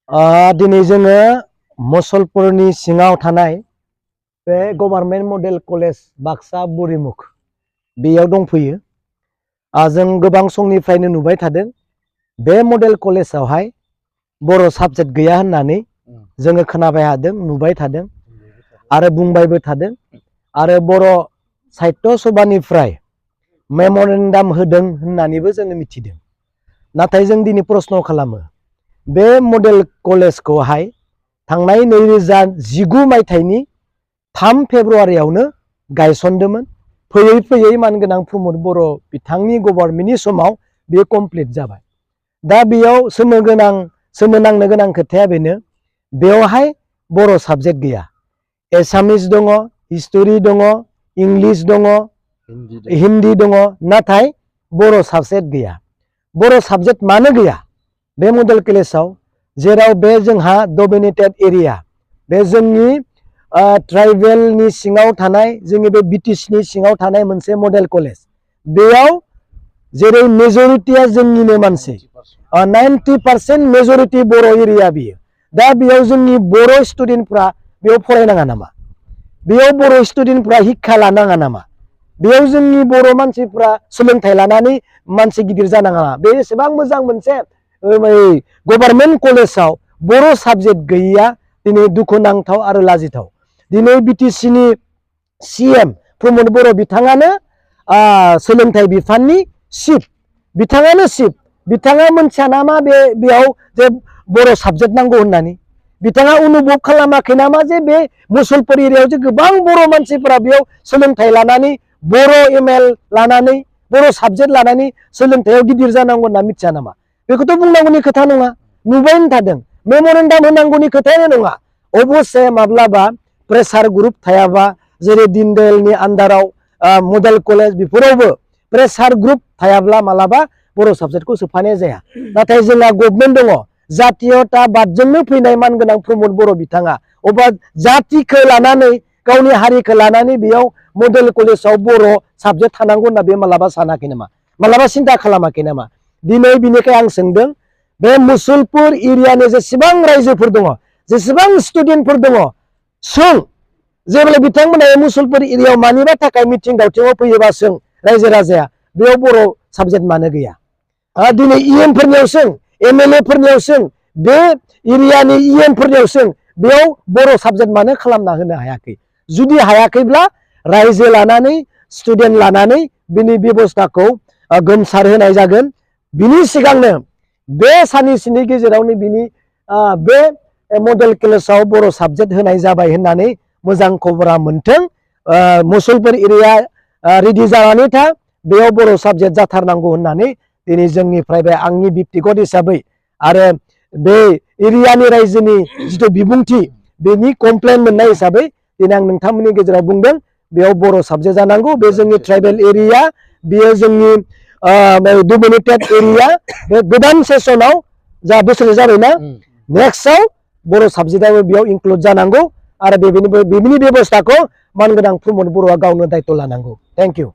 दिनै जोङो मुसलपुरनि सिङाव थानाय बे गभर्नमेन्ट मडेल कलेज बाक्सा बुरिमुख बेयाव दंफैयो। जों गोबां समनिफ्रायनो नुबाय थादों बे मडेल कलेजावहाय बर' साबजेक्ट गैया होननानै जोङो खोनाबाय थादों, नुबाय थादों आरो बुंबायबो थादों आरो बर' साहित्य सभानिफ्राय मेम'रेन्डाम होदों होननानैबो जोङो मिथिदों। नाथाय जों दिनै प्रश्न खालामो बे मडेल कलेजखौहाय थांनाय 2019 मायथाइनि 3 फेब्रुवारियावनो गायसनदोंमोन। फैयै फैयै मानगोनां प्रमद बर' बिथांनि गभर्नमेन्टनि समाव बेयो कमप्लिट जाबाय। दा बेयाव सोमोनांनो गोनां खोथाया बेनो, बेवहाय बर' साबजेक्ट गैया। एसामिस दङ, हिस्टरि दङ, इंलिश दङ, हिन्दी दङ, नाथाय बर' साबजेक्ट गैया। बर' साबजेक्ट मानो गैया बे मडेल कलेजाव? जेराव बे जोंहा डमिनेटेड एरिया, बे जोंनि ट्राइबेलनि सिङाव थानाय, जोंनि बे बिटिसिनि सिङाव थानाय मोनसे मडेल कलेज। बेयाव जेरै मेजरिटिया जोंनिनो मानसि, 90% मेजरिटि बर' एरिया बियो। दा बेयाव जोंनि बर' स्टुडेन्टफ्रा बेयाव फरायनाङा नामा? बेयाव बर' स्टुडेन्टफ्रा हिक्खा लानाङा नामा? बेयाव जोंनि बर' मानसिफ्रा सोलोंथाइ लानानै मानसि गिदिर जानाङा नामा? बे एसेबां मोजां मोनसे गभर्नमेन्ट कलेजाव बर' साबजेक्ट गैयैया दिनै दुखुनांथाव आरो लाजिथाव। दिनै बिटिसिनि CM प्रमद बर' बिथाङानो सोलोंथाइ बिफाननि चिफ, बिथाङानो चिफ, बिथाङा मोनथिया नामा बेयाव जे बर' साबजेक्ट नांगौ होननानै? बिथाङा अनुभब खालामाखै नामा जे बे मुसलपुर एरियायाव जे गोबां बर' मानसिफोरा बेयाव सोलोंथाइ लानानै बर' ML लानानै बर' साबजेक्ट लानानै सोलोंथाइयाव गिदिर जानांगौ होनना मिथिया नामा? बेखौथ' बुंनांगौनि खोथा नङा, नुबायनो थादों। मेम'रेन्डाम होनांगौनि खोथायानो नङा। अबस्से माब्लाबा प्रेसार ग्रुप थायाबा, जेरै दीनदयालनि आन्दाराव मडेल कलेज बेफोरावबो प्रेसार ग्रुप थायाब्ला मालाबा बर' साबजेक्टखौ सोफानाय जाया। नाथाय जोंहा गभर्नमेन्ट दङ, जातीयताबादजोंनो फैनाय मानगोनां प्रमद बर' बिथाङा अबा जातिखौ लानानै, गावनि हारिखौ लानानै बेयाव मडेल कलेजाव बर' साबजेक्ट थानांगौ होनना बे मालाबा सानाखै नामा? मालाबा सिन्था खालामाखै नामा? दिनै बिनिखाय आं सोंदों, बे मुसलपुर एरियानि जेसेबां रायजोफोर दङ, जेसेबां स्टुडेन्टफोर दङ, सों जेब्ला बिथांमोना मुसलपुर एरियायाव मानिबा थाखाय मिथिं दावथिङाव फैयोबा सों रायजो राजाया बेयाव बर' साबजेक्ट मानो गैया? दिनै EM फोरनियाव सों, MLA फोरनियाव सों, बे एरियानि EM फोरनियाव सों, बेयाव बर' साबजेक्ट मानो खालामना होनो हायाखै? जुदि हायाखैब्ला रायजो लानानै, स्टुडेन्ट लानानै बिनि बेबस्थाखौ गोमसार होनाय जागोन। बिनि सिगांनो बे साननैसोनि गेजेरावनो बिनि बे मडेल कलेजाव बर' साबजेक्ट होनाय जाबाय होननानै मोजां खबरा मोनथों। मुसलपुर एरिया रेडि जानानै था, बेयाव बर' साबजेक्ट जाथारनांगौ होननानै दिनै जोंनिफ्राय बे आंनि व्यक्तिगत हिसाबै आरो बे एरियानि रायजोनि जिथु बिबुंथि, बेनि कमप्लेन मोननाय हिसाबै दिनै आं नोंथांमोननि गेजेराव बुंदों बेयाव बर' साबजेक्ट जानांगौ। बे जोंनि ट्राइबेल एरिया, बेयो जोंनि डमिनेटेड एरिया। बे गोदान सेसनाव जा बोसोर जाबायना, नेक्स्टआव बर' साबजेक्टआबो बेयाव इनक्लुड जानांगौ आरो बेनि बेबस्थाखौ मानगोनां प्रमद बर'आ गावनो दायथ' लानांगौ। Thank you.